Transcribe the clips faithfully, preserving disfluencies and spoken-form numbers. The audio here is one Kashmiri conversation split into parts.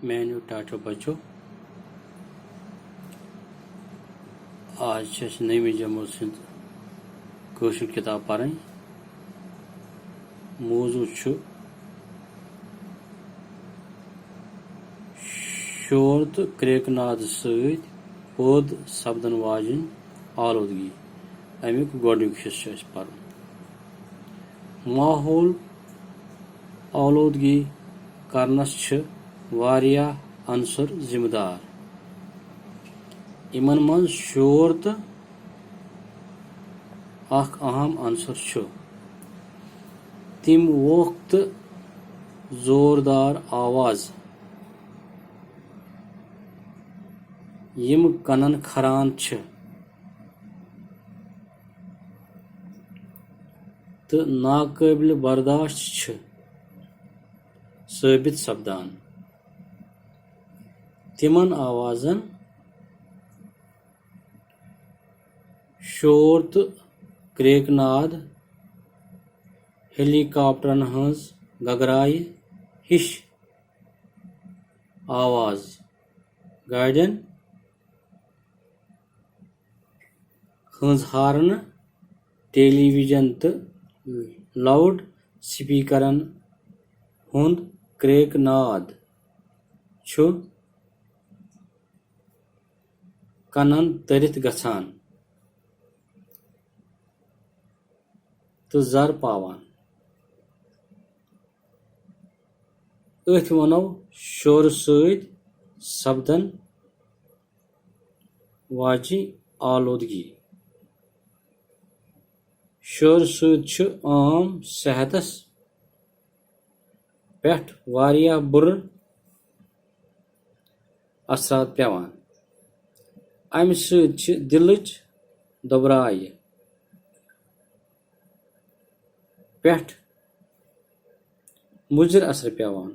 میانیو ٹاٹھیو بچو، آز چھِ اَسہِ نٔومہِ جمٲژ ہٕنٛز کٲشِر کِتاب پَرٕنۍ۔ موضوع چھُ شور تہٕ کرٛیکہٕ ناد سۭتۍ پٲدٕ سپدن واجیٚنۍ آلودگی۔ اَمیُک گۄڈٕنیُک حصہٕ چھُ اَسہِ پَرُن۔ ماحول آلودگی کرنس چھِ واریاہ عنصر ذمہٕ دار۔ یِمن منٛز شور تہٕ اکھ اہم عنصر چھُ۔ تِم ووکھ تہٕ زوردار آواز، یِم کنن کھران چھِ، تہٕ ناقٲبلِ برداشت چھِ ثٲبت سپدان۔ تِمن آوازن، شور تہٕ کرٛیکہٕ ناد، ہیلی کاپٹرن ہٕنٛز گگرایہِ ہِش آواز، گاڑٮ۪ن ہٕنٛز ہارنہٕ، ٹیلی ویژن تہٕ لاؤڈ سپیکرن ہُنٛد کرٛیکہٕ ناد چھُ کنن تٔرِتھ گژھان تہٕ زر پاوان۔ أتھۍ وَنو شورٕ سۭتۍ سپدن واجہِ آلودگی۔ شورٕ سۭتۍ چھُ عام صحتس پٮ۪ٹھ واریاہ بُرٕ اثرات پٮ۪وان۔ اَمہِ سۭتۍ چھِ دِلٕچ دۄبرایہِ پٮ۪ٹھ مُضِر اثر پٮ۪وان۔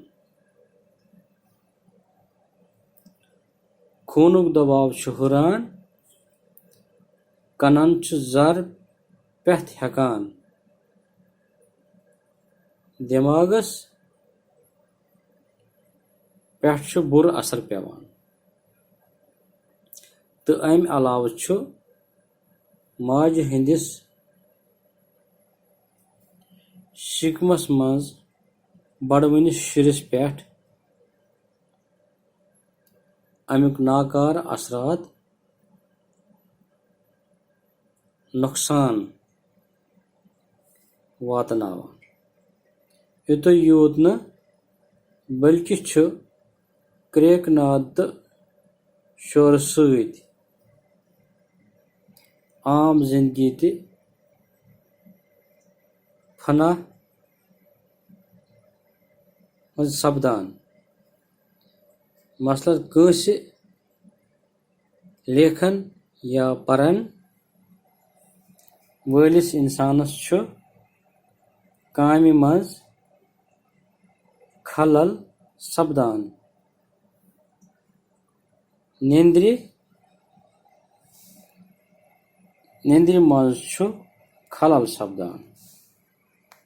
خوٗنُک دباو چھُ ہُران، کنن چھُ زر پٮ۪تھ ہٮ۪کان، دٮ۪ماغس پٮ۪ٹھ چھُ بُرٕ اثر پٮ۪وان۔ تہٕ اَمہِ علاوٕ چھُ ماجہِ ہٕنٛدِس شِکمس منٛز بڑوٕنِس شُرِس پٮ۪ٹھ اَمیُک ناکارٕ اثرات نۄقصان واتناوان۔ یُتُے یوت نہٕ، بلکہِ چھُ کرٛیکہٕ ناد تہٕ شورٕ سۭتۍ عام زندگی تہِ فنا منٛز سپدان۔ مثلاً، کٲنٛسہِ لیکھن یا پرن وٲلِس اِنسانس چھُ کامہِ منٛز خلل سپدان۔ نیندرِ، نیندرِ منٛز چھُ خلل سپدان۔